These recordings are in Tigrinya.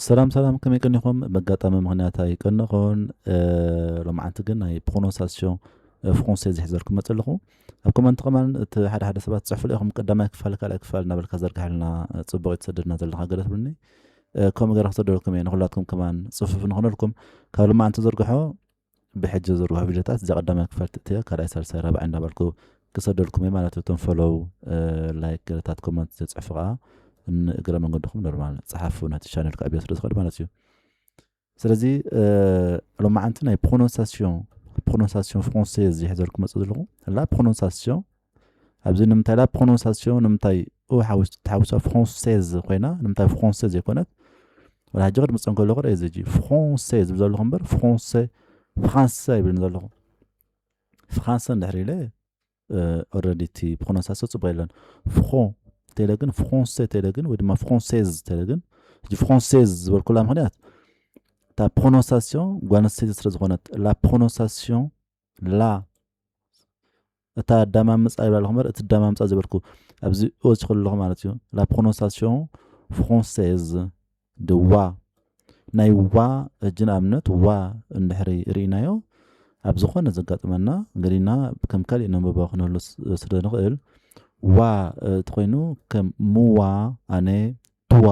ሰላም ሰላም፣ ከመይ ቀኒኹም? በጋጣሚ ምኽንያት ኣይቀነኹን። ሎማዓንቲ ግን ናይ ፕሮኖንሳሲዮን ፍሮንሴ ዝሕዘልኩም መፀ ኣለኹ። ኣብ ኮመንት ከማን እቲ ሓደ ሓደ ሰባት ትፅሕፉ ኢኹም፣ ቀዳማይ ክፋል ካልኣይ ክፋል እናበልካ ዘርግሐልና፣ ፅቡቕ እትሰደድና ዘለኻ ገለ ትብልኒ። ከምኡ ገይረ ክሰደልኩም እየ ንኩላትኩም ከማን ፅፉፍ ንኾነልኩም። ካብ ሎማዓንቲ ዘርግሖ ብሕጂ ዝርግሑ ቪድዮታት እዚኣ ቀዳማይ ክፋል ትእትየ ካልኣይ ሳልሳይ ራብዓይ እንዳበልኩ ክሰደልኩም እየ ማለት እዩ። እቶም ፈሎው፣ ላይክ፣ ገለታት ኮመንት ዘፅሕፉ ከዓ ንእግረ መንገድኹም ኖርማል ፀሓፉ፣ ነቲ ቻነል ክዕብዮ ስለ ዝኽእል ማለት እዩ። ስለዚ ሎማዓንቲ ናይ ፕሮኖንሳሲዮን ፕሮኖንሳሲዮን ፍሮንሴዝ ዝሕዘልኩም መፅእ ዘለኹ። ላ ፕሮኖንሳሲዮን ኣብዚ ንምንታይ ላ ፕሮኖንሳሲዮን ንምንታይ ኡ ሓዊሱ ተሓዊሳ ፍሮንሴዝ ኮይና ንምንታይ ፍሮንሴዝ ዘይኮነት? ወላ ሕጂ ቅድሚ ፀንኮ ኣለኹ ርእ እዚ ፍሮንሴ ዝብል ዘለኹ እምበር ፍሮንሴ ፍራንሰ ይብል ዘለኹ። ፍራንሰ እንድሕር ኢለ ኦረዲ እቲ ፕሮኖንሳሲዮ ፅቡቅ የለን። ፍሮ ተለ ግን ፍሮንሴ ተለ ግን ወይ ድማ ፍሮንሴዝ ተለ ግን እዚ ፍሮንሴዝ ዝበልኩላ ምክንያት እታ ፕሮኖንሳሲዮ ጓል ኣንስተይቲ ስለ ዝኾነት ላ ፕሮኖንሳሲዮ ላ እታ ኣዳማምፃ ይብላ ኣለኹ እምበር እቲ ኣዳማምፃ ዝበልኩ ኣብዚ ኦ ዝኽእል ኣለኹ ማለት እዩ። ላ ፕሮኖንሳሲዮን ፍሮንሴዝ ድዋ ናይ ዋ ሕጂ ንኣብነት ዋ እንድሕሪ ርኢናዮ ኣብ ዝኾነ ዘጋጥመና ገሊና ከም ካሊእ ነንበባ ክንህሉ ስለ ንኽእል ዋ እቲ ኮይኑ ከም ምዋ ኣነ ትዋ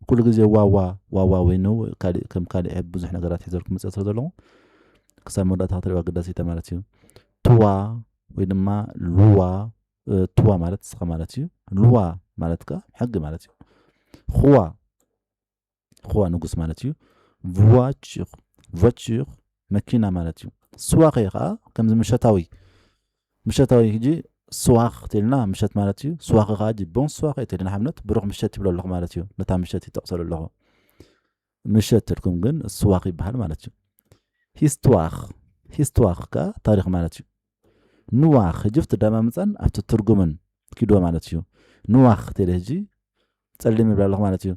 ኩሉ ግዜ ዋዋ ዋዋ ወይ ነው ካልእ ከም ካልእ ብዙሕ ነገራት ሒዘልኩም መፅእ ስለ ዘለኹ ክሳብ መወዳእታ ክትሪእዋ ኣገዳሲተ ማለት እዩ። ትዋ ወይ ድማ ልዋ ትዋ ማለት እስኻ ማለት እዩ። ልዋ ማለት ከዓ ሕጊ ማለት እዩ። ኹዋ ኹዋ ንጉስ ማለት እዩ። ቭዋችር ቮችር መኪና ማለት እዩ። ስዋኸ ከዓ ከምዚ ምሸታዊ ምሸታዊ ሕጂ ስዋኽ ተልና ምሸት ማለት እዩ። ስዋኸ ከዓ ሕጂ ቦን ስዋኸ ተልና ሓምነት ብሩኽ ምሸት ይብሎ ኣለኹ ማለት እዩ። ነታ ምሸት ይጠቕሰሉ ኣለኹ። ምሸት ተልኩም ግን ስዋኽ ይበሃል ማለት እዩ። ሂስትዋኽ ሂስትዋኽ ከዓ ታሪኽ ማለት እዩ። ንዋኽ ሕጂ ኣብቲ ኣደማምፃን ኣብቲ ትርጉምን ኪድዎ ማለት እዩ። ንዋኽ ተለ ሕጂ ፀሊም ይብል ኣለኹ ማለት እዩ።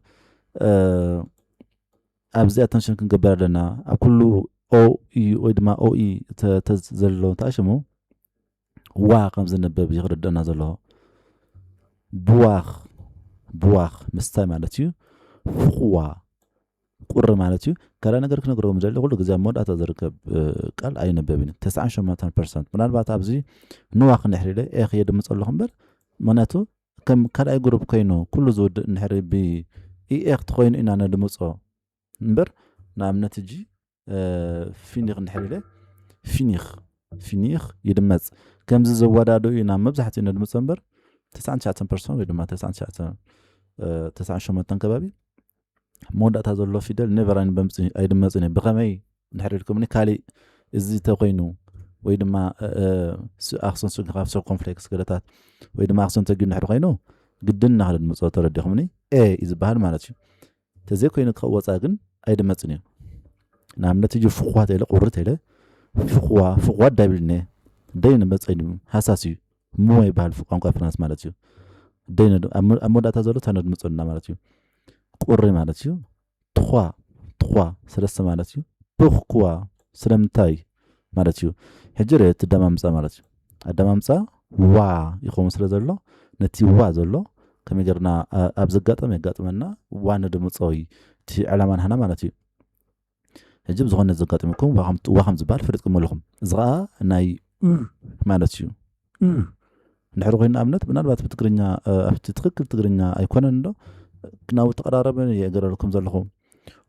ኣብዚ ኣተንሽን ክንገብር ኣለና። ኣብ ኩሉ ኦኢ ወይ ድማ ኦኢ ተዘሎ ተኣሽሙ ዋ ከም ዝንበብ ይኽርደና ዘሎ። ብዋኽ ብዋኽ ምስታይ ማለት እዩ። ፍኹዋ ቁሪ ማለት እዩ። ካልእ ነገር ክነግረኩም ዘለ ኩሉ ግዜ ኣብ መወዳእታ ዝርከብ ቃል ኣይንበብን እዩ። ተስዓን ሸሞንተን ፐርሰንት ምናልባት ኣብዚ ንዋኽ ንሕሪለ ኤ ክየ ድምፅ ኣለኹ እምበር ምክንያቱ ከም ካልኣይ ግሩፕ ኮይኑ ኩሉ ዝውድእ እንድሕሪ ብኢኤ ክትኮይኑ ኢና ነድምፆ እምበር ንኣብነት እጂ ፊኒኽ እንድሕር ኢለ ፊኒኽ ፊኒኽ ይድመፅ። ከምዚ ዘወዳድኡ ኢና መብዛሕትኡ ነድምፆ እምበር ተስዓን ትሽዓተን ፐርሰንት ወይ ድማ ተስዓን ትሽዓተን ተስዓን ሸሞንተን ከባቢ መወዳእታ ዘሎ ፊደል ኔቨር ኣይድመፅን እዩ። ብኸመይ እንድሕር ኢልኩምኒ ካሊእ እዚ ተኮይኑ ወይ ድማ ኣክሰንት ስግኻፍ ሰርኮንፍሌክስ ገለታት ወይ ድማ ኣክሰንት ተጊሩ እንድሕር ኮይኑ ግድን ኢና ክነድምፆ ተረዲኹምኒ ኤ እዩ ዝበሃል ማለት እዩ። ተዘይኮይኑ ክኸው ወፃ ግን ኣይድመፅን እዩ። ንኣብነት እዩ ፍቑዋ ተለ ቁሪ ተለ ፍቑዋ ፍቑዋ ዳቢልነ ደይ ንመፀ እዩ ሃሳስ እዩ። ምወ ይበሃል ቋንቋ ፍራንስ ማለት እዩ። ደይ ኣብ መወዳእታ ዘሎ ተነድምፀልና ማለት እዩ። ቁሪ ማለት እዩ። ትኳ ትኳ ሰለስተ ማለት እዩ። ብኽኩዋ ስለምንታይ ማለት እዩ። ሕጂ ርእ እቲ ኣደማምፃ ማለት እዩ። ኣደማምፃ ዋ ይኸውን ስለ ዘሎ ነቲ ዋ ዘሎ ከመይ ገርና ኣብ ዘጋጠመ የጋጥመና ዋ ንድምፀዊ እቲ ዕላማ ናህና ማለት እዩ። ሕጂ ብዝኾነ ዘጋጥመኩም ዋ ከም ዝበሃል ፈለጥኩም ኣለኹም። እዚ ኸዓ ናይ ኡ ማለት እዩ። ኡ እንድሕር ኮይኑ ንኣብነት ምናልባት ብትግርኛ ኣብቲ ትኽክል ትግርኛ ኣይኮነን ዶ ናብ ተቐራረበ የገረልኩም ዘለኹ።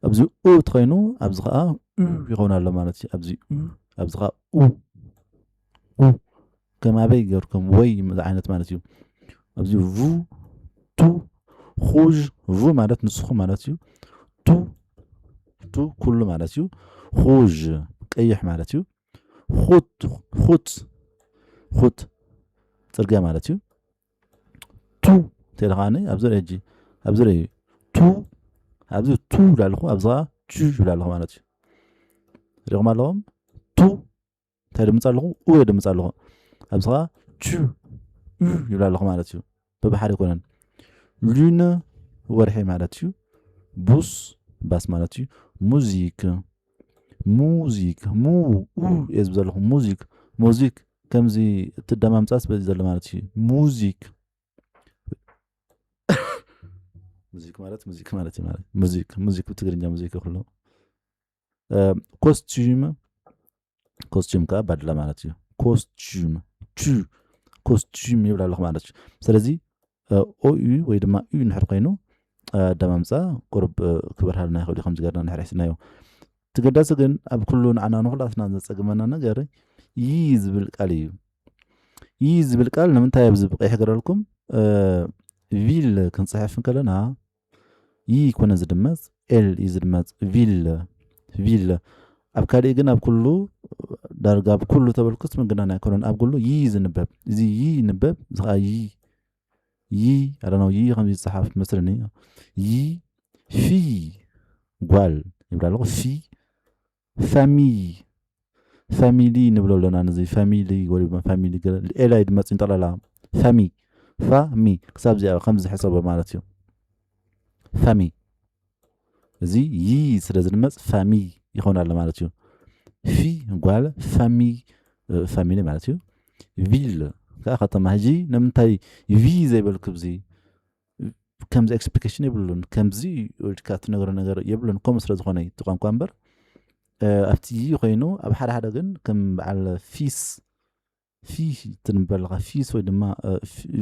ኣብዚ ኡ ተኾይኑ ኣብዚ ኸዓ ኡ ይኸውን ኣሎ ማለት እዩ። ኣብዚ ኡ ኣብዚ ኸዓ ኡ ኡ ከም ኣበይ ገርኩም ወይ ዓይነት ማለት እዩ። ኣብዚ ቭ ቱ ኹዥ ቭ ማለት ንስኹም ማለት እዩ። ቱ ቱ ኩሉ ማለት እዩ። ኹዥ ቀይሕ ማለት እዩ። ኹት ኹት ኹት ፅርግያ ማለት እዩ። ቱ ተለ ከዓኒ ኣብዚ ርእ ሕጂ ኣብዚ ርእ ቱ ኣብዚ ቱ ይብላ ኣለኹ ኣብዚ ከዓ ቹ ይብላ ኣለኹ ማለት እዩ። ሪኹም ኣለኹም ቱ እንታይ ድምፅ ኣለኹ ኡ ድምፅ ኣለኹ ኣብዚ ከዓ ቹ ዩ ይብላ ኣለኹ ማለት እዩ። ብባሕሪ ኣይኮነን። ሉነ ወርሒ ማለት እዩ። ቡስ ባስ ማለት እዩ። ሙዚክ ሙዚክ ሙ ኡ እየ ዝብል ዘለኹ ሙዚክ ሙዚክ ከምዚ እትደማምፃስ በዚ ዘሎ ማለት እዩ። ሙዚክ ሙዚክ ማለት ሙዚክ ማለት እዩ ማለት ሙዚክ ሙዚክ ብትግርኛ ሙዚክ ይኽሎ ኮስቱም ኮስቱም ከዓ ባድላ ማለት እዩ። ኮስቱም ቹ ኮስቱም ይብል ኣለኹ ማለት እዩ። ስለዚ ኦዩ ወይ ድማ ዩ እንድሕር ኮይኑ ኣዳማምፃ ቁርብ ክበርሃልና ይኽእል እዩ። ከምዚ ገርና እንድሕር ሒዝናዮ ትገዳሲ ግን ኣብ ኩሉ ንዓና ንኩላትና ዘፀግመና ነገር ይ ዝብል ቃል እዩ። ይ ዝብል ቃል ንምንታይ ኣብዚ ብቀይሕ ገረልኩም ቪል ክንፅሕፍ እንከለና ይ ኮነ ዝድመፅ ኤል እዩ ዝድመፅ ቪል ቪል ኣብ ካልእ ግን ኣብ ኩሉ ዳርጋ ኣብ ኩሉ ተበልኩስ ምግናን ኣይኮነን ኣብ ኩሉ ይ ዝንበብ እዚ ይ ይንበብ እዚ ከዓ ይ ይ ኣረነው ይ ከምዚ ዝፀሓፍ መስለኒ ይ ፊ ጓል ይብላ ኣለኹ ፊ ፋሚይ ፋሚሊ ንብሎ ኣለና ነዚ ፋሚሊ ወይ ድማ ፋሚሊ ኤላይ ድመፅ ጠቕላላ ፋሚ ፋሚ ክሳብ እዚኣ ከምዚ ዝሕሰቦ ማለት እዩ ፋሚ እዚ ይ ስለ ዝድመፅ ፋሚ ይኸውን ኣሎ ማለት እዩ ፊ ጓል ፋሚ ፋሚሊ ማለት እዩ ቪል ከዓ ከተማ ሕጂ ንምንታይ ቪ ዘይበልኩ ብዚ ከምዚ ኤክስፕሊኬሽን የብሉን ከምዚ ኢልካ ትነግሮ ነገር የብሉን ከምኡ ስለ ዝኾነ እዩ እቲ ቋንቋ እምበር ኣብቲ ይ ኮይኑ ኣብ ሓደ ሓደ ግን ከም በዓል ፊስ ፊ ትንበል ኣለኻ ፊስ ወይ ድማ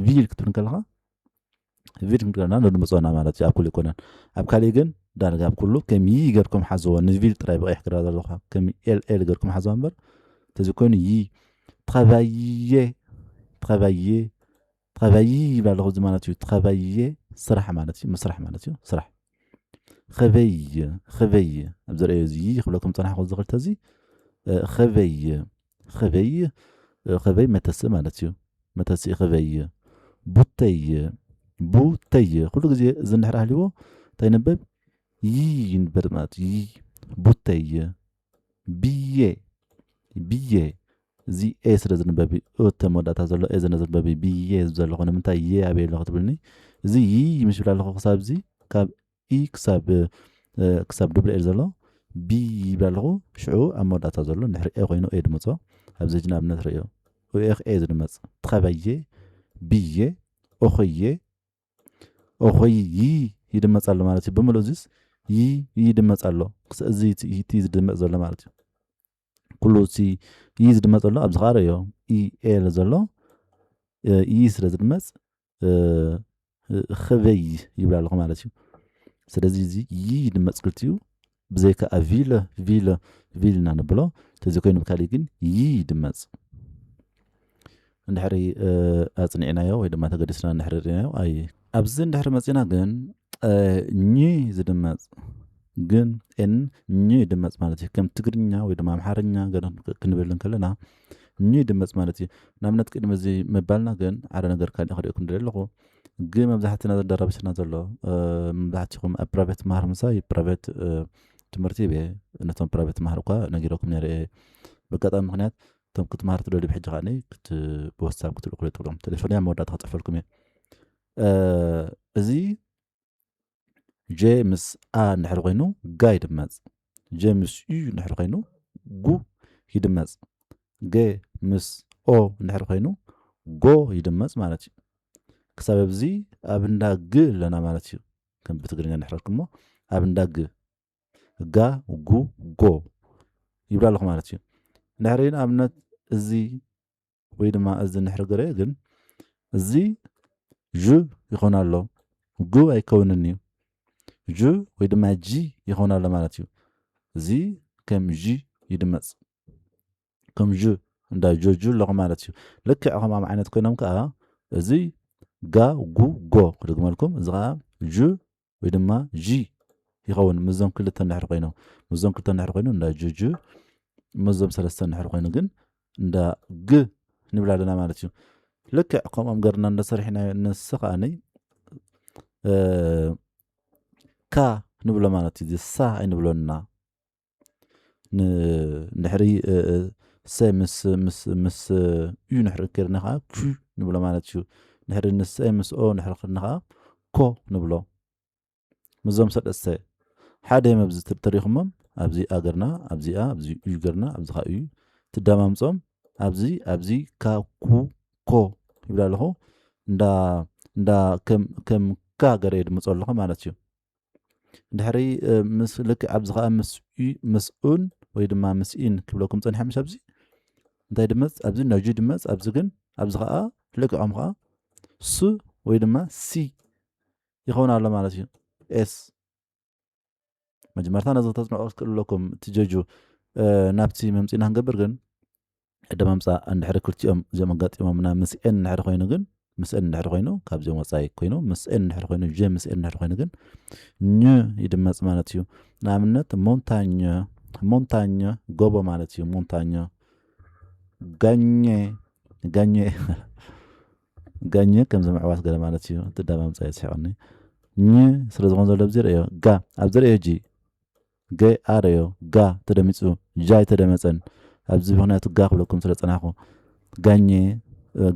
ቪል ክትብል ከለኻ ቪል ክንገና ንድመፅና ማለት እዩ ኣብ ኩሉ ይኮነን ኣብ ካሊእ ግን ዳርጋ ኣብ ኩሉ ከም ይ ገርኩም ሓዝዎ ንቪል ጥራይ ብቀይሕ ግራ ዘለኹ ከም ኤል ኤል ገርኩም ሓዝዎ እምበር ተዚ ኮይኑ ይ travailler travailler travailler ይብል ኣለኹ እዚ ማለት እዩ travailler ስራሕ ማለት እዩ ምስራሕ ማለት እዩ ስራሕ ኸበይ ኸበይ ኣብ ዘርእዮ እዚ ክብለኩም ፀናሕኩ እዚ ክልተ እዚ ኸበይ ኸበይ ኸበይ መተስእ ማለት እዩ መተስእ ኸበይ ቡተይ ቡተይ ኩሉ ግዜ እዚ እንድሕር ኣህልዎ እንታይ ይንበብ ይ ይንበር ማለት እዩ ይ ቡተይ ብዬ ብዬ እዚ ኤ ስለ ዝንበብ እዩ እተ መወዳእታ ዘሎ ኤ ስለ ዝንበብ እዩ ብዬ ዝብል ዘለኹ ንምንታይ የ ኣበይ ኣለኹ ትብልኒ እዚ ይ ምስ ይብል ኣለኹ ክሳብ እዚ ካብ ኢ ክሳብ ክሳብ ዱብል ኤል ዘሎ ቢ ይብል ኣለኹ ሽዑ ኣብ መወዳእታ ዘሎ እንድሕር ኤ ኮይኑ ኤ ድመፆ ኣብዚ ሕጂ ንኣብነት ርእዮ ኡኤኽ ኤ ዝድመፅ ትኸበየ ብዬ ኦኸየ ኦኾይ ይ ይድመፅ ኣሎ ማለት እዩ ብምሉእ እዚስ ይ ይድመፅ ኣሎ እዚ እቲ ዝድመፅ ዘሎ ማለት እዩ ኩሉ እቲ ይ ዝድመፅ ዘሎ ኣብዚ ከዓ ርእዮ ኢ ኤል ዘሎ ይ ስለ ዝድመፅ ኸበይ ይብል ኣለኹ ማለት እዩ ስለዚ እዚ ይ ይድመፅ ክልቲኡ ብዘይካ ቪለ ቪለ ቪልና ንብሎ ተዘይኮይኑ ብካሊእ ግን ይ ይድመፅ እንድሕሪ ኣፅኒዕናዮ ወይ ድማ ተገዲስና እንድሕሪ ርኢናዮ ኣይ ኣብዚ እንድሕሪ መፂና ግን ኝ ዝድመፅ ግን ኤን ኝ ይድመፅ ማለት እዩ ከም ትግርኛ ወይ ድማ ኣምሓርኛ ገ ክንብል እንከለና ኝ ይድመፅ ማለት እዩ ንኣብነት ቅድሚ እዚ ምባልና ግን ሓደ ነገር ካሊእ ክሪኦ ክንደሊ ኣለኹ ግ መብዛሕትና ዘደራቢስና ዘሎ መብዛሕትኹም ኣብ ፕራይቬት ማሃር ምሳይ ፕራይቬት ትምህርቲ ይበ ነቶም ፕራይቬት ማሃር እኳ ነጊረኩም ነረ በጋጣሚ ምክንያት እቶም ክትመሃር ትደልዩ ብሕጂ ከዓ ብወሳብ ክትልእኩ ትብሎም ቴሌፎን ያ መወዳእታ ክፅሕፈልኩም እየ እዚ ጀ ምስ ኣ እንድሕር ኮይኑ ጋ ይድመፅ ጀ ምስ ዩ እንድሕር ኮይኑ ጉ ይድመፅ ገ ምስ ኦ እንድሕር ኮይኑ ጎ ይድመፅ ማለት እዩ ክሳብ ኣብዚ ኣብ እንዳ ግ ኣለና ማለት እዩ ከም ብትግርኛ እንድሕረልኩሞ ኣብ እንዳ ግ ጋ ጉ ጎ ይብላ ኣለኹ ማለት እዩ እንድሕሪ ንኣብነት እዚ ወይ ድማ እዚ እንድሕር ገለ ግን እዚ ዥ ይኾን ኣሎ ጉ ኣይከውንን እዩ ዥ ወይ ድማ ጂ ይኾን ኣሎ ማለት እዩ እዚ ከም ዥ ይድመፅ ከም ዥ እንዳ ጆጁ ኣለኹ ማለት እዩ ልክዕ ከምኦም ዓይነት ኮይኖም ከዓ እዚ ጋ ጉ ጎ ክድግመልኩም እዚ ከዓ ዥ ወይ ድማ ዥ ይኸውን ምስዞም ክልተ እንድሕር ኮይኖም ምስዞም ክልተ እንድሕር ኮይኑ እንዳ ጅጅ ምስዞም ሰለስተ እንድሕር ኮይኑ ግን እንዳ ግ ንብል ኣለና ማለት እዩ ልክዕ ከምኦም ገርና እንዳሰርሕና ንስ ከዓኒ ካ ንብሎ ማለት እዩ ሳ ኣይንብሎና ንድሕሪ ሰ ምስ ምስ ምስ እዩ ንሕሪ ከርና ከዓ ኩ ንብሎ ማለት እዩ ንሕሪ ንሰ ምስ ኦ ንሕሪ ከርና ከዓ ኮ ንብሎ ምስዞም ሰለስተ ሓደ እዮም ኣብዚ ተሪኹሞም ኣብዚ ኣገርና ኣብዚኣ ኣብዚ እዩ ገርና ኣብዚ ከዓ እዩ ትደማምፆም ኣብዚ ኣብዚ ካ ኩ ኮ ይብል ኣለኹ እንዳ እንዳ ከም ከም ጋ ገለ ይድምፅ ኣለኹ ማለት እዩ። ድሕሪ ምስ ልክዕ ኣብዚ ከዓ ምስኡን ወይ ድማ ምስኢን ክብለኩም ፀኒሐ ምሽ ኣብዚ እንታይ ድመፅ ኣብዚ ነጁ ድመፅ ኣብዚ ግን ኣብዚ ከዓ ልክዖም ከዓ ሱ ወይ ድማ ሲ ይኸውን ኣሎ ማለት እዩ። ኤስ መጀመርታ ነዚ ክተፅንዑ ክልለኩም እቲ ጀጁ ናብቲ መምፅእና ክንገብር ግን ዕደ መምፃእ እንድሕሪ ክልቲኦም እዚኦም ኣጋጢሞምና ምስ ኤን እንድሕሪ ኮይኑ ግን ምስ ኤን እንድሕሪ ኮይኑ ካብዚኦም ወፃኢ ኮይኑ ምስ ኤን እንድሕሪ ኮይኑ ጀ ምስ ኤን እንድሕሪ ኮይኑ ግን ኝ ይድመፅ ማለት እዩ። ንኣብነት ሞንታኘ ሞንታኘ ጎቦ ማለት እዩ። ሞንታኘ ጋኘ ጋኘ ጋኘ ከምዚ ምዕዋት ገለ ማለት እዩ። እቲ ዳማ ምፃእ የስሕቀኒ። ኝ ስለ ዝኾን ዘሎ ኣብዚ ርእዮ ጋ ኣብዚ ርእዮ ጂ ገ ኣርእዮ ጋ ተደሚፁ ጃ ኣይተደመፀን። ኣብዚ ምክንያቱ ጋ ክብለኩም ስለ ፀናሕኩ ጋኘ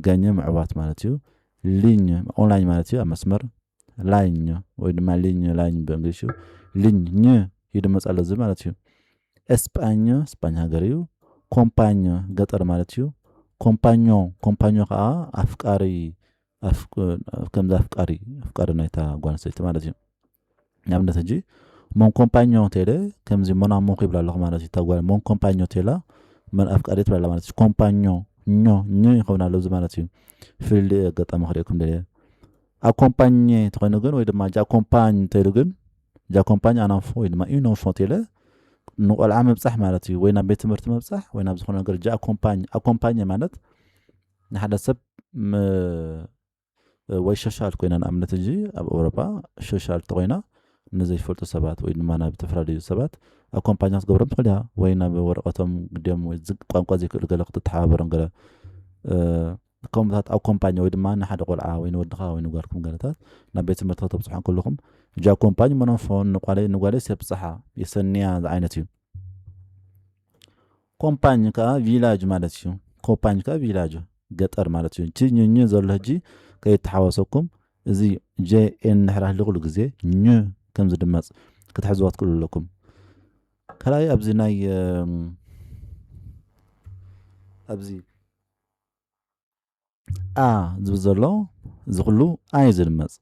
ጋኘ ምዕዋት ማለት እዩ። ሊኝ ኦንላይን ማለት እዩ ኣብ መስመር ላይኝ ወይ ድማ ሊኝ ላይኝ ብእንግሊሽ እዩ። ሊኝ ኝ ይድመፅ ኣሎ እዚ ማለት እዩ። ኤስጳኞ ስጳኝ ሃገር እዩ። ኮምፓኞ ገጠር ማለት እዩ። ኮምፓኞ ኮምፓኞ ከዓ ኣፍቃሪ ከምዚ ኣፍቃሪ ኣፍቃሪ ናይታ ጓል ኣንስተይቲ ማለት እዩ። ንኣብነት ሕጂ ሞን ኮምፓኞ ተለ ከምዚ ሞን ኣሞንኮ ይብላ ኣለኹ ማለት እዩ። እታ ጓል ሞን ኮምፓኞ ተላ መን ኣፍቃሪ ትብላ ማለት እዩ። ኮምፓኞ ኞ ኞ ይኸውን ኣሎ እዚ ማለት እዩ። ፍልልይ ኣጋጣሚ ክርእየኩም ደልየ ኣኮምፓኘ ተኮይኑ ግን ወይ ድማ ጃ ኮምፓኝ ተይሉ ግን ጃ ኮምፓኝ ኣናንፎ ወይ ድማ ኢኖንፎ ተለ ንቆልዓ ምብፃሕ ማለት እዩ። ወይ ናብ ቤት ትምህርቲ ምብፃሕ ወይ ናብ ዝኾነ ነገር ጃ ኣኮምፓኝ ኣኮምፓኘ ማለት ንሓደ ሰብ ወይ ሸሻል ኮይና ንኣብነት እንጂ ኣብ ኤውሮጳ ሸሻል ተኮይና ንዘይፈልጡ ሰባት ወይ ድማ ናብ ዝተፈላለዩ ሰባት ኣኮምፓኛ ክትገብሮም ትኽእል እያ። ወይ ናብ ወረቀቶም ግዲኦም ወይ ቋንቋ ዘይክእሉ ገለ ክትተሓባበሮም ገለ ከምኡታት ኣኮምፓኛ ወይ ድማ ንሓደ ቆልዓ ወይ ንወድኻ ወይ ንጓልኩም ገለታት ናብ ቤት ትምህርቲ ከተብፅሖ ከለኹም ጃ ኮምፓኝ መኖፎን ንጓለይ ንጓለይ የብፅሓ የሰንያ ዝዓይነት እዩ። ኮምፓኝ ከዓ ቪላጅ ማለት እዩ። ኮምፓኝ ከዓ ቪላጅ ገጠር ማለት እዩ። እቲ ኝኝ ዘሎ ሕጂ ከይተሓወሰኩም እዚ ጄ ኤን ንሕራህሊ ኩሉ ግዜ ኝ ከም ዝድመፅ ክትሕዝዋ ትክእሉ ኣለኩም። ካልኣይ ኣብዚ ናይ ኣብዚ ኣ ዝብል ዘሎ እዚ ኩሉ ኣይ ዝድመፅ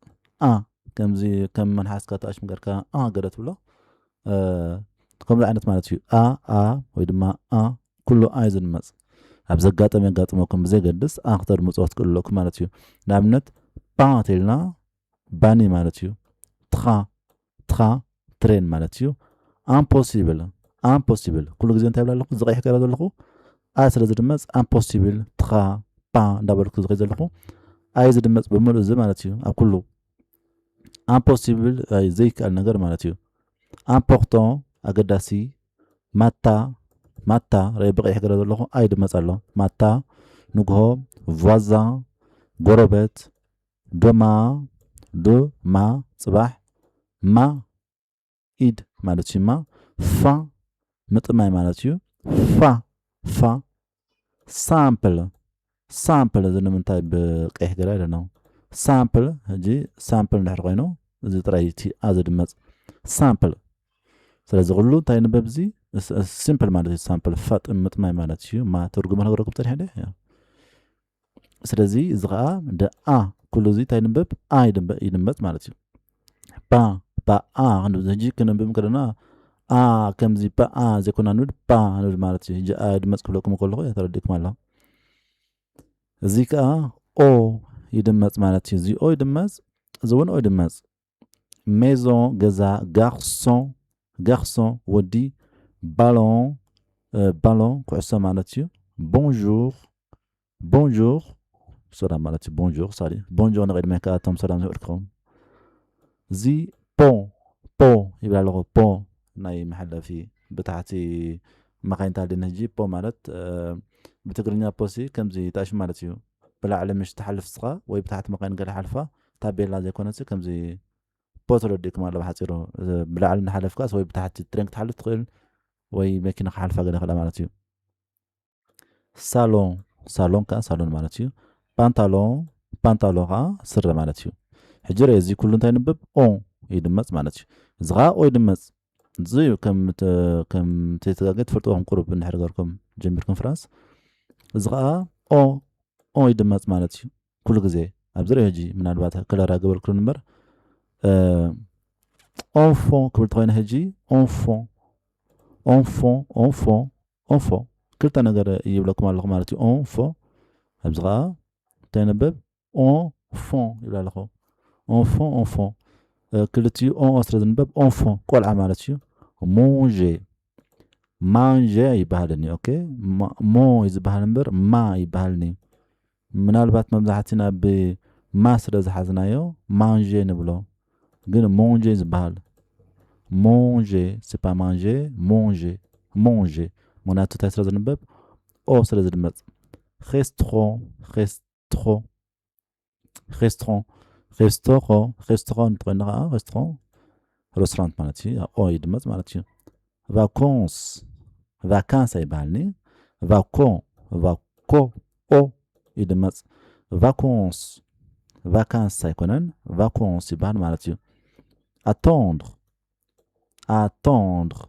ኣ ከምዚ ከም መንሓስካ ተኣሽም ገርካ ኣ ገለ ትብሎ ከምዚ ዓይነት ማለት እዩ። ኣ ኣ ወይ ድማ ኣ ኩሉ ኣይ ዝድመፅ ኣብ ዘጋጠም የጋጥመኩም ብዘይገድስ ኣ ክተድምፅዎ ትክእሉ ኣለኩም ማለት እዩ። ንኣብነት ፓ ተልና ባኒ ማለት እዩ። ትኻ ትኻ ትሬን ማለት እዩ። ኣምፖሲብል ኣምፖሲብል ኩሉ ግዜ እንታይ ይብላ ኣለኹ ዝቐይሕ ገራ ዘለኹ ኣ ስለ ዝድመፅ ኣምፖሲብል ትኻ ፓ እንዳበልኩ ዝኸይ ዘለኹ ኣይ ዝድመፅ ብምሉእ እዚ ማለት እዩ። ኣብ ኩሉ ኣምፖሲብል ዘይከኣል ነገር ማለት እዩ። ኣምፖርቶ ኣገዳሲ ማታ ማታ ረ ብቐይሕ ገራ ዘለኹ ኣይ ድመፅ ኣሎ። ማታ ንግሆ ቫዛ ጎረበት ዶማ ዶማ ፅባሕ ማ ኢድ ማለት እዩ። ማ ፋ ምጥማይ ማለት እዩ። ፋ ፋ ሳምፕል ሳምፕል እዚ ንምንታይ ብቀይሕ ገለ ኣለና ሳምፕል ሕጂ ሳምፕል እንድሕር ኮይኑ እዚ ጥራይ እቲ ኣ ዝድመፅ ሳምፕል ስለዚ ኩሉ እንታይ ንበብ እዚ ሲምፕል ማለት እዩ። ሳምፕል ፋጥ ምጥማይ ማለት እዩ። ማ ትርጉሙ ነገረኩም ፀኒሐ ስለዚ እዚ ከዓ ደኣ ኩሉ እዚ እንታይ ይንበብ ኣ ይድመፅ ማለት እዩ። ባ ባኣ ክንብል ሕጂ ክንንብብ ከለና ኣ ከምዚ ባኣ ዘይኮና ንብል ባ ንብል ማለት እዩ። ሕጂ ኣ ይድመፅ ክብለኩም ከለኹ እያ ተረዲእኩም ኣላ። እዚ ከዓ ኦ ይድመፅ ማለት እዩ። እዚ ኦ ይድመፅ እዚ እውን ኦ ይድመፅ ሜዞ ገዛ ጋርሶ ጋርሶ ወዲ ባሎን ባሎን ኩዕሶ ማለት እዩ። ቦንዡር ቦንጆር ሰላም ማለት እዩ። ቦንጆር ሳሊ ቦንጆር ንቕድሚ ከኣቶም ሰላም ዝውዕል ክኸውን እዚ ፖ ፖ ይብል ኣለኹ። ፖ ናይ መሓለፊ ብታሕቲ መኻይን ታልዲን ሕጂ ፖ ማለት ብትግርኛ ፖሲ ከምዚ ታሽ ማለት እዩ። ብላዕሊ ምሽ ትሓልፍ ስኻ ወይ ብታሕቲ መኻይን ገለ ሓልፋ ታቤላ ዘይኮነሲ ከምዚ ፖ ተረዲእኩም ኣሎ ብሓፂሩ ብላዕሊ እናሓለፍካስ ወይ ብታሕቲ ትሬን ክትሓልፍ ትኽእል ወይ መኪና ክሓልፋ ገለ ክእላ ማለት እዩ። ሳሎን ሳሎን ከዓ ሳሎን ማለት እዩ። ፓንታሎን ፓንታሎን ከዓ ስረ ማለት እዩ። ሕጂ ርአ እዚ ኩሉ እንታይ ንብብ ኦ ይድመፅ ማለት እዩ። እዚ ከዓ ኦ ይድመፅ እዚ ከም ከም ተይተጋገ ትፈልጥዎ ከም ቁሩብ እንድሕር ገርኩም ጀሚርኩም ፍራንስ እዚ ከዓ ኦ ኦ ይድመፅ ማለት እዩ። ኩሉ ግዜ ኣብዚ ርአ ሕጂ ምናልባት ክለራ ገበልክሉ እምበር enfant ክብል ተኮይነ ሕጂ enfant enfant enfant enfant ክልተ ነገር ይብለኩም ኣለኹ ማለት እዩ። enfant ኣብዚ ከዓ እንታይ ነብብ enfant ይብል ኣለኹ። enfant enfant ክልቲኡ on ስለ ዝንበብ enfant ቆልዓ ማለት እዩ። manger manger ይበሃልኒ። ኦኬ ሞ እዩ ዝበሃል እምበር ማ ይበሃልኒ። ምናልባት መብዛሕትና ብማ ስለ ዝሓዝናዮ manger ንብሎ፣ ግን manger ዝበሃል manger c'est pas manger manger manger ምክንያቱ እንታይ ስለ ዝንበብ o ስለ ዝድመፅ። restaurant restaurant restaurant restaurant restaurant እንተኮይኑ ከዓ restaurant restaurant ማለት እዩ። o ይድመፅ ማለት እዩ። vacances vacances ኣይበሃልኒ። vaco vaco o ይድመፅ። vacances vacances ኣይኮነን vacances ይበሃል ማለት እዩ። attendre attendre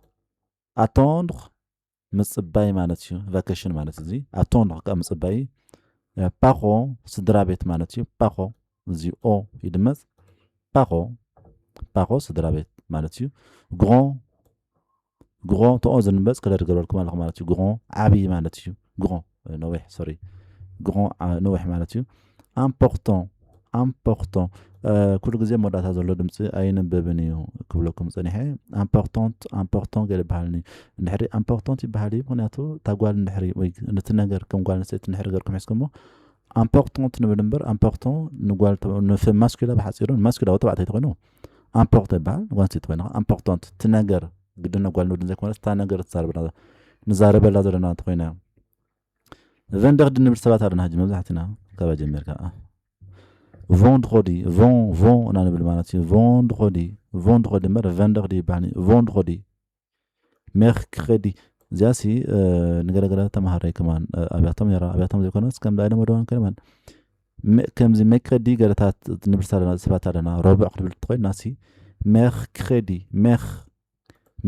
attendre ምፅባይ ማለት እዩ። vacation ማለት እዚ attendre ከዓ ምፅባይ። parents ስድራ ቤት ማለት እዩ። parents እዚ o ይድመፅ። parents parents ስድራ ቤት ማለት እዩ። grand grand ተኦ ዝንበፅ ክደርገረልኩም ኣለኹ ማለት እዩ። grand ዓብዪ ማለት እዩ። grand ነዊሕ sorry grand ነዊሕ ማለት እዩ። important important ኩሉ ግዜ መወዳእታ ዘሎ ድምፂ ኣይንብብን እዩ ክብለኩም ፀኒሐ። importante important ገለ ይበሃልኒ እንድሕሪ important ይበሃል እዩ። ምክንያቱ እታ ጓል እንድሕሪ ወይ ነቲ ነገር ከም ጓል ኣንስተይቲ እንድሕሪ ገርኩም ሒዝኩሞ importante ንብል እምበር important ንጓል masculine ብሓፂሩ masculine ተባዕታይ ተኮይኑ important ይበሃል። ንጓል ኣንስተይቲ ኮይና importante እቲ ነገር ግድነ ጓል ንወድን ዘይኮነስ እታ ነገር ትዛረበላ ንዛረበላ ዘለና እንተኮይና vendredi ንብል ሰባት ኣለና ሕጂ መብዛሕትና ካብ ጀሚርካ vendredi ven ven ኢና ንብል ማለት እዩ። vendredi vendredi እምበር vendredi ይበሃል። vendredi mercredi እዚኣ ሲ ንገለገለ ተምሃረይ ከማን ኣብያቶም ነራ ኣብያቶም ዘይኮነስ ከም ዳይነ መደዋን ከማን ከምዚ mercredi ገለታት ንብል ኣለና ሰባት ኣለና። ረቡዕ ክንብል ተኮይና ሲ mercredi merc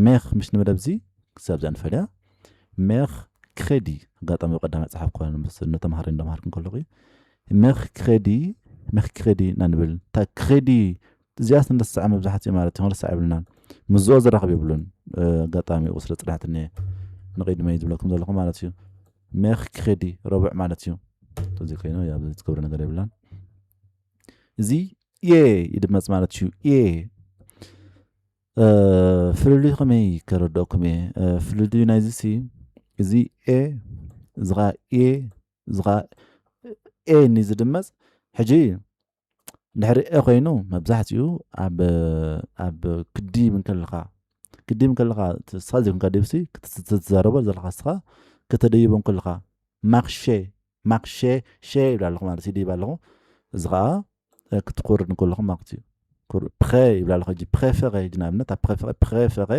merc ምሽ ንብል ኣብዚ ክሳብ እዚኣ ንፈልያ። mercredi ኣጋጣሚ ቀዳማይ ፀሓፍ ኮነ ምስ ንተምሃሪ እንዳምሃርኩ ከለኹ mercredi mercredi ኢና ንብል። እታ credit እዚኣስ ንረስዓ መብዛሕትኡ ማለት እዩ። ክንረስዓ የብልናን። ምስዝኦ ዝራኸብ የብሉን። ኣጋጣሚ ኡ ስለ ፅናሕትኒ ንቕድመይ ዝብለኩም ዘለኹ ማለት እዩ። mercredi ረቡዕ ማለት እዩ። እዚ ኮይኑ ኣብዚ ትገብሮ ነገር የብላን። እዚ e ይድመፅ ማለት እዩ። e ፍልልዩ ከመይ ከረድአኩም እየ? ፍልልዩ ናይዚ ሲ እዚ e እዚ ከዓ e እዚ ከዓ e ኒ ዝድመፅ ሕጂ ድሕሪ e ኮይኑ መብዛሕትኡ ኣብ ኣብ ክዲብ እንከለካ ክዲብ እንከለካ ስኻ ዘይኮንካ ዲብሲ ክትዛረቦ ዘለካ ስኻ ከተደይቦ እንከለካ ማክሼ ማክሼ ሼ ይብል ኣለኹ ማለት ይድይብ ኣለኹ። እዚ ከዓ ክትኩርድ እንከለኹ ማለት እዩ። ፕረ ይብል ኣለኹ ሕጂ ፕሬፈረ ሕጂ ንኣብነት ኣብ ፕሬፈረ ፕሬፈረ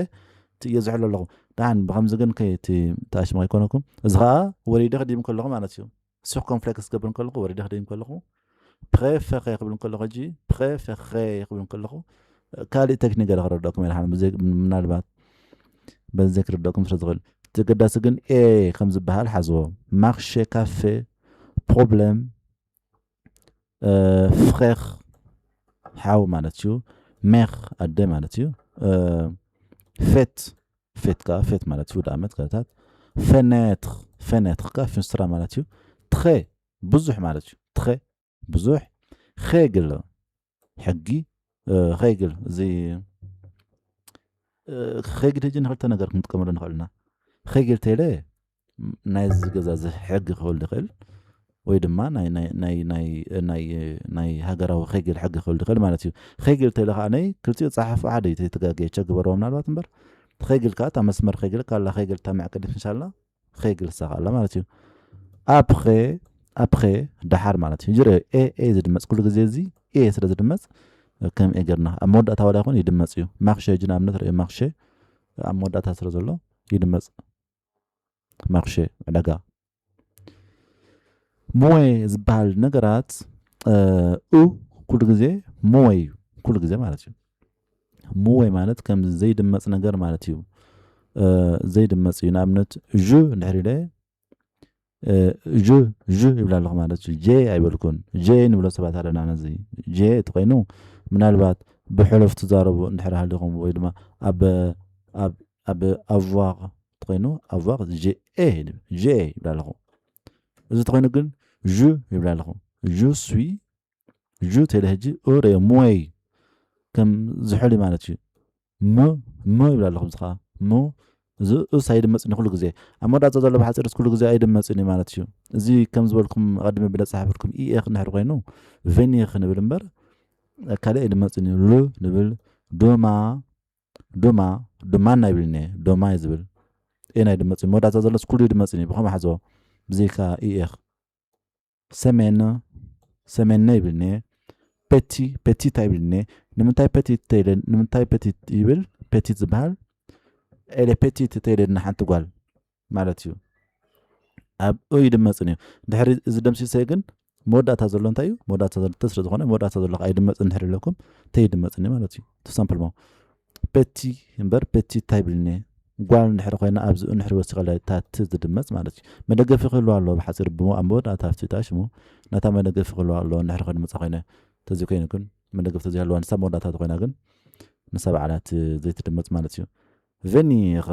ትእየ ዝሕሎ ኣለኹ። ደሓን ብከምዚ ግን ከይትኣሽሙ ኣይኮነኩም። እዚ ከዓ ወሪደ ክድይብ እንከለኹ ማለት እዩ። ሱክ ኮንፍሌክስ ክገብር እንከለኹ ወሪደ ክድይብ እንከለኹ ፕሬፈረ ክብል እንከለኹ ሕጂ ፕሬፈረ ክብል እንከለኹ ካልእ ቴክኒክ ገለ ክረድአኩም እየ። ደሓን ምናልባት በዚ ክርደኩም ስለ ዝኽእል እቲ ገዳሲ ግን e ከም ዝበሃል ሓዝዎ። ማርሼ ካፌ ፕሮብለም ፍሬር ሓው ማለት እዩ። ሜር ኣደ ማለት እዩ። ፌት ፌት ከዓ ፌት ማለት እዩ። ውድ ዓመት ከታት ፌኔትር ፌኔትር ከዓ ፊንስትራ ማለት እዩ። ትሬ ብዙሕ ማለት እዩ። ትሬ ብዙሕ ሬግል ሕጊ ሬግል እዚ ሬግል ሕጂ ንክልተ ነገር ክንጥቀመሉ ንኽእል ኢና። ሬግል ተይለ ናይዚ ገዛ እዚ ሕጊ ክህሉ ይኽእል ወይ ድማ ናይ ሃገራዊ ሬግል ሕጊ ክህሉ ይኽእል ማለት እዩ። ሬግል ተይለ ከዓ ናይ ክልቲኡ ፀሓፉ ሓደ እዩ ተጋገየቸ ግበርዎ ምናልባት እምበር ሬግል ከዓ እታ መስመር ሬግል ካላ ሬግል እታ መዕቀዲት ምሻላ ሬግል ሳኻ ኣላ ማለት እዩ። ኣፕሬ ኣፕሬ ደሓር ማለት እዩ። ጅረ ኤ ኤ ዝድመፅ ኩሉ ግዜ እዚ ኤ ስለ ዝድመፅ ከም ኤ ጌርና ኣብ መወዳእታ ዋላ ይኹን ይድመፅ እዩ። ማርሼ ሕጂ ንኣብነት ርእዮ ማርሼ ኣብ መወዳእታ ስለ ዘሎ ይድመፅ። ማርሼ ዕዳጋ ሞዌ ዝበሃል ነገራት ኡ ኩሉ ግዜ ሞዌ እዩ። ኩሉ ግዜ ማለት እዩ። ሞዌ ማለት ከም ዘይድመፅ ነገር ማለት እዩ። ዘይድመፅ እዩ። ንኣብነት ዥ እንድሕር ኢለ ዥ ዥ ይብል ኣለኹ ማለት እዩ። ጄ ኣይበልኩን። ጄ ንብሎ ሰባት ኣለና። ነዚ ጄ እቲ ኮይኑ ምናልባት ብሕሉፍ ትዛረቡ እንድሕር ሃሊኹም ወይ ድማ ኣብ ኣብ ኣብ avoir ተኾይኑ avoir j'ai j'ai ይብል ኣለኹ። እዚ ተኾይኑ ግን je ይብል ኣለኹ። Je suis je ተለ ሕጂ እ ርእ moi ከም ዝሑል ማለት እዩ። ም ም ይብል ኣለኹ። እዚ ከዓ ም እዚ እስ ኣይድመፅን እዩ ኩሉ ግዜ። ኣብ መወዳእታ ዘሎ ብሓፂር እስ ኩሉ ግዜ ኣይድመፅን እዩ ማለት እዩ። እዚ ከም ዝበልኩም ኣቐድሚ ብለ ዝሓፈርኩም ኢኤኽ እንድሕር ኮይኑ venir ንብል እምበር ካልእ ኣይድመፅን እዩ። ል ንብል demain demain demain ኣይብልን እየ። demain እዩ ዝብል። ኤን ኣይድመፅን እዩ። መወዳእታ ዘሎ እስ ኩሉ ይድመፅን እዩ። ብኸምኡ ሓዝዎ። ብዘይካ ኢኤኽ semaine semaine ይብልኒ። Petit petit ኣይብልኒ። ንምንታይ petit ተይለ ንምንታይ petit ይብል? Petit ዝበሃል elle est petite ተይለ ንሓንቲ ጓል ማለት እዩ። ኣብ እ ይድመፅን እዩ። ድሕሪ እዚ ደምሲሰ ግን መወዳእታ ዘሎ እንታይ እዩ? መወዳእታ ዘሎ ተ ስለ ዝኾነ መወዳእታ ዘሎ ከዓ ይድመፅን እንድሕር ኢለኩም ተ ይድመፅን እዩ ማለት እዩ። Tout simplement petit እምበር petite ኣይብልን እየ። ጓል እንድሕር ኮይና ኣብዚ እ እንድሕር ወሲኸላ እታ ት ዝድመፅ ማለት እዩ። መደገፊ ክህልዋ ኣለዎ። ብሓፂር ብሞ ኣብ መወዳእታ ኣብቲ ሽሙ ናታ መደገፊ ክህልዋ ኣለዎ። እንድሕር ከድምፃ ኮይነ ተዚ ኮይኑ ግን መደገፊ ተዘይሃለዋ ንሳ መወዳእታ ኮይና ግን ንሳ በዓላ ት ዘይትድመፅ ማለት እዩ። Venir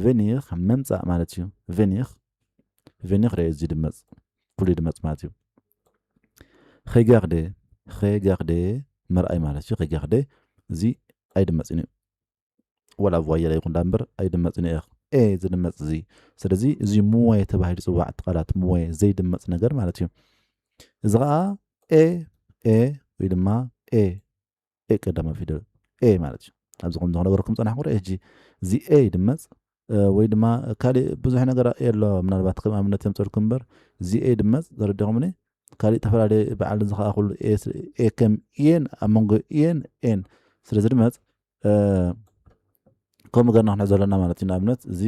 venir ምምፃእ ማለት እዩ። Venir venir ርእ እዚ ድመፅ ኩሉ ድመፅ ማለት እዩ። Regarder regarder ምርኣይ ማለት እዩ። Regarder እዚ ኣይድመፅን እዩ። ወላ ቮየል ይኹን ዳ እምበር ኣይድመፅን እዩ። ኤ ዝድመፅ እዚ ስለዚ እዚ moi ተባሂሉ ይፅዋዕ። እቲ ቃላት moi ዘይድመፅ ነገር ማለት እዩ። እዚ ከዓ ኤ ኤ ወይ ድማ ኤ ኤ ቀዳማይ ፊደል ኤ ማለት እዩ። ኣብዚ ከም ዝነገርኩም ፀናሕኩ ርእ ሕጂ እዚ ኤ ይድመፅ ወይ ድማ ካሊእ ብዙሕ ነገር የሎ። ምናልባት ከም ኣብነት የምፀልኩም እምበር እዚ ኤ ይድመፅ ዘረዲኹምኒ ካሊእ ተፈላለየ በዓል እዚ ከዓ ኩሉ ኤ ከም ኢኤን ኣብ መንጎ ኢኤን ኤን ስለ ዝድመፅ ከምኡ ገርና ክንሕዞ ኣለና ማለት እዩ። ንኣብነት እዚ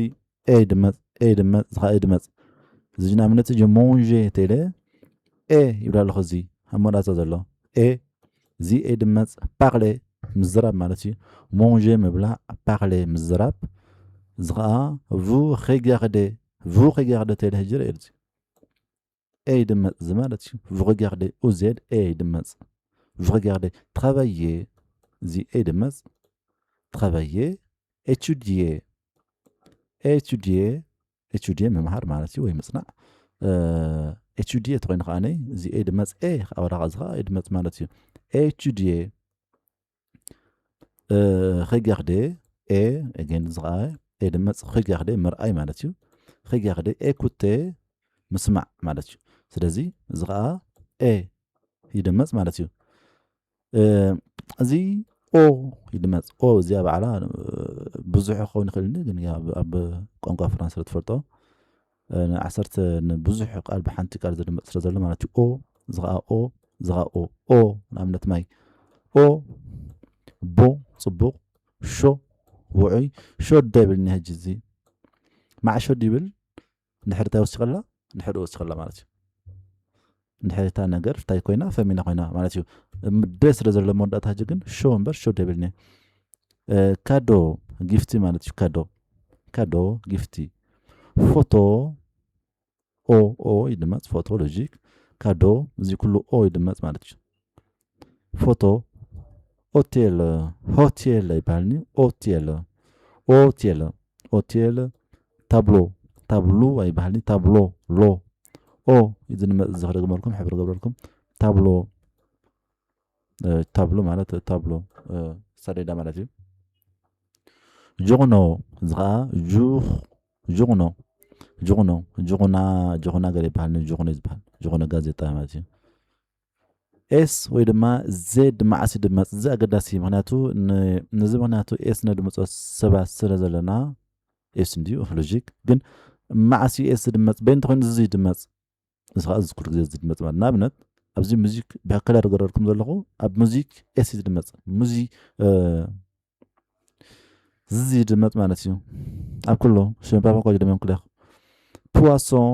ኤ ይድመፅ ኤ ይድመፅ እዚ ከዓ ይድመፅ እዚ ንኣብነት እዚ ሞንže ተይለ ኤ ይብላ ኣለኹ። እዚ ኣብ መወዳእታ ዘሎ ኤ እዚ ኤ ድመፅ parler ምዝራብ ማለት እዩ። Manger ምብላዕ parler ምዝራብ እዚ ከዓ vous regarder vous regarder ተይለ ሕጂ ርእ እዚ ኤ ይድመፅ እዚ ማለት እዩ። Vous regarder ኡዜድ ኤ ይድመፅ። Vous regarder travailler እዚ ኤ ይድመፅ። Travailler étudier étudier étudier ምምሃር ማለት እዩ ወይ ምፅናዕ። Étudier ተኮይኑ ከዓ እዚ ኤ ድመፅ ኤ ከዓ ወዳቃ እዚ ከዓ ኤ ድመፅ ማለት እዩ። Étudier regarder ኤ again እዚ ከዓ ኤ ድመፅ regarder ምርኣይ ማለት እዩ። Regarder écouter ምስማዕ ማለት እዩ። ስለዚ እዚ ከዓ ኤ ይድመፅ ማለት እዩ። እዚ ኦ ይድመፅ። ኦ እዚኣ በዓላ ብዙሕ ክኸውን ይኽእል ግን ኣብ ቋንቋ ፍራንስ ትፈልጦ ንዓሰርተ ንብዙሕ ቃል ብሓንቲ ቃል ዝድመፅ ስለ ዘሎ ማለት እዩ። ኦ እዚ ከዓ ኦ እዚ ከዓ ኦ ኦ ንኣብነት ማይ ኦ ቦ ፅቡቕ ሾ ውዑይ ሾ ዶ ይብልኒ ሕጂ እዚ ማዕሾ ዶ ይብል እንድሕር እንታይ ወሲኸላ እንድሕር ወሲኸላ ማለት እዩ። እንድሕር እታ ነገር እንታይ ኮይና ፈሚና ኮይና ማለት እዩ። ደ ስለ ዘሎ መወዳእታ ሕጂ ግን ሾ እምበር ሾ ዶ ይብልኒ። ካዶ ጊፍቲ ማለት እዩ። ካዶ ካዶ ጊፍቲ ፎቶ ኦ ኦ ይድመፅ ፎቶ ሎጂክ ካዶ እዚ ኩሉ ኦ ይድመፅ ማለት እዩ። ፎቶ ሆቴል ሆቴል ኣይበሃልኒ ኦቴል ኦቴል ኦቴል ታብሎ ታብሉ ኣይበሃልኒ ታብሎ ሎ ኦ እዚ ንመፅ እዚ ክደግመልኩም ሕብሪ ገብረልኩም ታብሎ ታብሎ ማለት ታብሎ ሰሌዳ ማለት እዩ። ጆርኖ እዚ ከዓ ጆርኖ ጆርኖ ጆርና ጆርና ገለ ይበሃል ጆርኖ ዝበሃል ጆርኖ ጋዜጣ ማለት እዩ። ኤስ ወይ ድማ ዜድ መዓስ ይድመፅ እዚ ኣገዳሲ ምክንያቱ ነዚ ምክንያቱ ኤስ ነድምፆ ሰባት ስለ ዘለና ኤስ እንድዩ ሎጂክ ግን መዓስ እዩ ኤስ ዝድመፅ በይንተ ኮይኑ እዚ ይድመፅ እዚ ከዓ እዚ ኩሉ ግዜ ዝድመፅ ማለት ንኣብነት ኣብዚ ሙዚክ ብከለር ገረርኩም ዘለኹ ኣብ ሙዚክ ኤስ ዝድመፅ ሙዚ ዝዚ ድመፅ ማለት እዩ። ኣብ ኩሉ ሽምባባ ኮጅ ደመን ኩለኽ poisson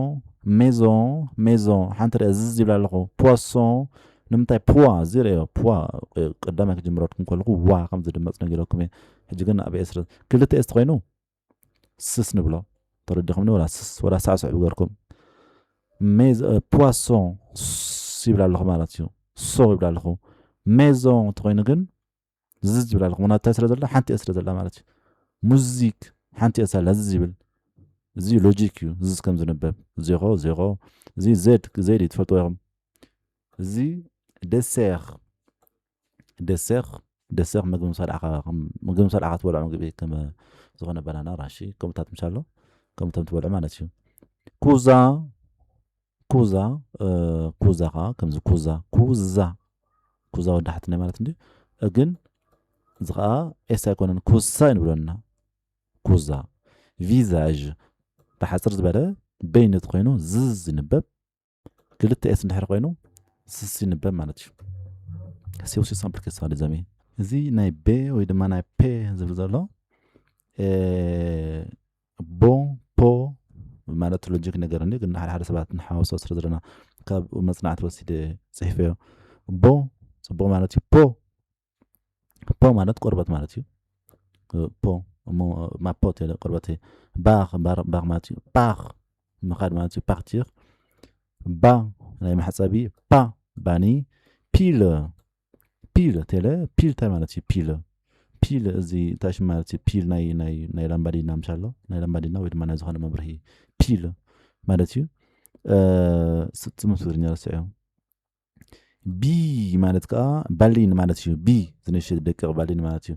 maison maison ሓንቲ ሪኣ ዝዚ ይብላ ኣለኹ። poisson ንምንታይ ፖዋ እዚ ሪኦ ፖዋ ቀዳማይ ክጅምረልኩም ከለኹ ዋ ከም ዝድመፅ ነጊረኩም እየ። ሕጂ ግን ኣብ ኤስ ክልተ ኤስ ተኮይኑ ስስ ንብሎ ተረዲኹምኒ ወላ ስስ ወላ ሳዕስዕ ብገርኩም poisson ይብላ ኣለኹ ማለት እዩ። ሶ ይብላ ኣለኹ maison ተኮይኑ ግን ዝዝ ዝብል ኣለኹም። ምኽንያቱ እንታይ ስለ ዘላ? ሓንቲ ኤስ ስለ ዘላ ማለት እዩ። ሙዚክ ሓንቲ ኤስ ኣላ ዝዝ ይብል። እዚ ሎጂክ እዩ። ዝዝ ከም ዝንበብ። ዜኾ፣ ዜኾ። እዚ ዜድ፣ ዜድ እዩ፣ ትፈልጥዎ ኢኹም። እዚ ደሴር፣ ደሴር፣ ደሴር ምግቢ ምስ በላዕኻ፣ ከም፣ ምግቢ ምስ በላዕኻ ትበልዖ ምግቢ ከም ዝኾነ ባናና፣ ራሺ፣ ከምኡታት ምሻሎ፣ ከምኡቶም ትበልዑ ማለት እዩ። ኩዛ፣ ኩዛ፣ እ፣ ኩዛ ኸዓ ከምዚ ኩዛ፣ ኩዛ፣ ኩዛ ወዲ ሓትነይ ማለት እንዲ። ግን እዚ ኸዓ ኤስ ኣይኮነን፣ ኩሳ ይንብለና። ኩዛ። ቪዛዥ ብሓፅር ዝበለ በይነት ኮይኑ ዝዝ ይንበብ። ክልተ ኤስ እንድሕር ኮይኑ ስስ ይንበብ ማለት እዩ። ሴውሲ ሳምፕል ኬስ ኻሊ ዘሚ። እዚ ናይ ቤ ወይ ድማ ናይ ፔ ዝብል ዘሎ፣ እ፣ ቦ፣ ፖ ማለት ሎጂክ ነገር እንዲ፣ ግን ሓደ ሓደ ሰባት ንሓወሶ ስለ ዘለና ካብ መጽናዕቲ ወሲደ ጽሒፈዮ። ቦ ጽቡቕ ማለት እዩ። ፖ፣ ፖ ማለት ቆርበት ማለት እዩ። ፖ፣ እሞ ማፖ ተለ ቆርበት። ባኽ፣ ባር-፣ ባኽ ማለት እዩ። ፓኽ ምኻድ ማለት እዩ። ፓርቲር። ባ ናይ መሕጸቢ። ፓ ባኒ። ፒል፣ ፒል ተለ፣ ፒል እንታይ ማለት እዩ? ፒል፣ ፒል እዚ እንታይ ሽም ማለት እዩ? ፒል ናይ፣ ናይ፣ ናይ ላምባዲና ምሻሎ፣ ናይ ላምባዲና ወይ ድማ ናይ ዝኾነ መብርሂ ፒል ማለት እዩ። እ፣ ስ-፣ ጽምም ትግርኛ ረስዐዮ። ቢ ማለት ከኣ ባሊን ማለት እዩ። ቢ ዝንሽ ደቂቕ ባሊን ማለት እዩ።